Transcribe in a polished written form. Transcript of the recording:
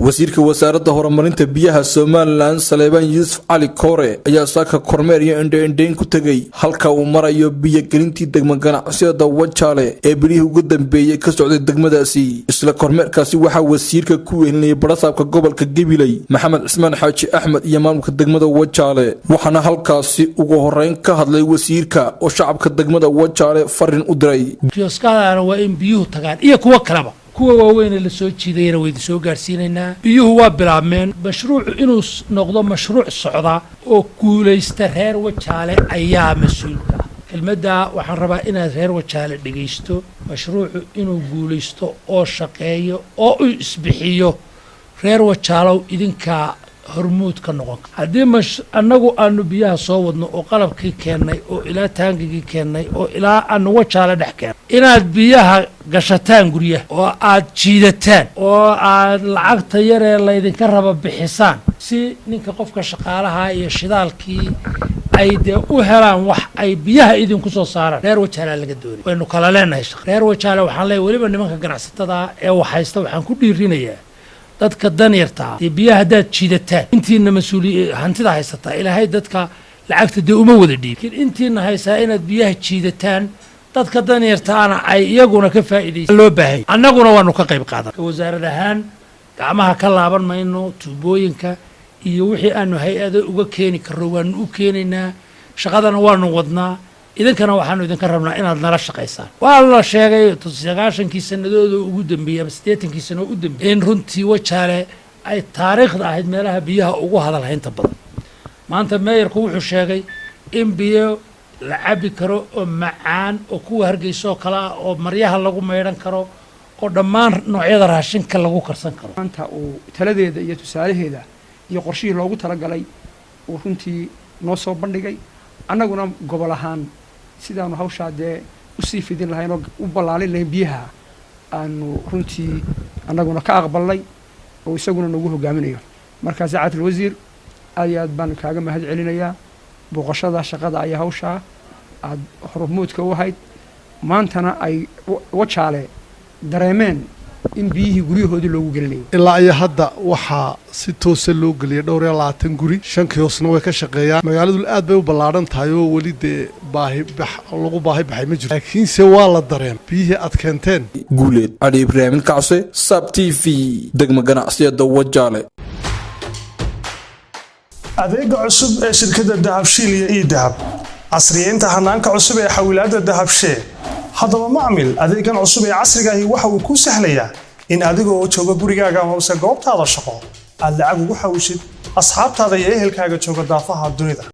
Wasiirka Wasaaradda Horumarinta Biyaha Somaliland, Saleebaan Yuusuf Cali Koore, ayaa saaka kormeer iyo indhaindhayn ku tegey halka uu marayo biyogelintii degmo ganacsiyada Wajaale ee bilihii ugu dambeeyey ka socday degmadaasi. Isla kormeerkaasi waxaa wasiirka ku wehelinayay barasaabka gobolka Gabiley, Maxamed Cismaan Xaaji Axmed, iyo maamulka degmada Wajaale. Waxaana halkaasi ugu horeyn ka hadlay wasiirka oo shacabka degmada Wajaale farin u diray. Kioskadana waa in biyuhu tagaan iyo kuwo kaleba, kuwa waaweyne la soo jiidayana waydi soo gaadhsiinaynaa. Biyuhu waa bilaabmeen. Mashruucu inuu noqdo mashruuc socda oo guulaysta, reer Wajaale ayaa mas-uulka. Kelmaddaa waxaan rabaa inaad reer Wajaale dhegaysto. Mashruucu inuu guulaysto oo shaqeeyo oo u isbixiyo, reer Wajaalow, idinkaa hormuud ka noqon. Haddii annagu aanu biyaha soo wadno oo qalabkii keennay oo ilaa taangigii keennay oo ilaa aanu Wajaale dhex keennay, inaad biyaha gashataan guryaha oo aad jiidataan oo aad lacagta yaree laydinka raba bixisaan, si ninka qofka shaqaalaha iyo shidaalkii ay dee u helaan wax ay biyaha idinku soo saaraan, reer Wajaalea laga doonay. Waynu kala leenahay shaqa. Reer Wajaale waxaan leeyahy, weliba nimanka ganacsatada ee waxhaysta waxaan ku dhiirinayaa, dadka danyartaa dee biyaha haddaad jiidataan, intiina mas-uuliy hantida haysataa, Ilaahay dadka lacagta dee uma wada dhiib, lakiin intiina haysaa inaad biyaha jiidataan, dadka danyartaana ay iyaguna ka faa'iidaysa loo baahanya. Annaguna waanu ka qayb qaadan wasaarad ahaan, gacmaha ka laaban mayno. Tuubooyinka iyo wixii aanu hay-ado uga keeni karro waanu u keenaynaa. Shaqadana waanu wadnaa, idinkana waxaanu idinka rabnaa inaad nala shaqaysaan. Waa la sheegay 90-kii sanadooda ugu dambeeyey ama 80-kii sano u dambeeyey in runtii Wajaale ay taariikhda ahayd meelaha biyaha ugu hadalhaynta badan. Maanta meeyarku wuxuu sheegay in biyo la cabi karo oo macaan oo kuwa Hargeysa oo kale ah oo maryaha lagu maydhan karo oo dhammaan noocyada raashinka lagu karsan karo. Maanta uu taladeeda iyo tusaalaheeda iyo qorshihii loogu talagalay uu runtii noo soo bandhigay, annaguna gobol ahaan sidaanu hawshaa dee usii fidin lahayn oo u ballaalin lahayn biyaha aanu runtii annaguna ka aqbalnay oo isaguna nagu hogaaminayo. Markaa sacaadal wasiir, aad iyo aad baan kaaga mahad celinayaa booqashada shaqada ayaa hawshaa aada hormuudka u ahayd, maantana ay Wajaale dareemeen in biyihii guryahoodii loogu gelinayo. Ilaa iyo hadda waxaa si toosa loo geliyay dhowr iyo 20 guri, shan kiosna way ka shaqeeyaan. Magaaladu aad bay u ballaadhan tahay oo weli dee baahi bax lagu baahi baxay ma jirto, laakiinse waa la dareem biyihii aad keenteen. Guuleed Cali Ibraahim Kacse, Sab TV, degmo ganacsiyada Wajaale. Adeega cusub ee shirkadda Dahabshiil iyo eDahab, casriyeynta hanaanka cusub ee xawilaadda Dahabshee. Haddaba macmil, adeegan cusub ee casriga ahi waxa uu kuu sahlayaa in adigoo jooga gurigaaga amase goobtaada shaqo aad lacag ugu xawishid asxaabtaada iyo ehelkaaga jooga daafaha dunida.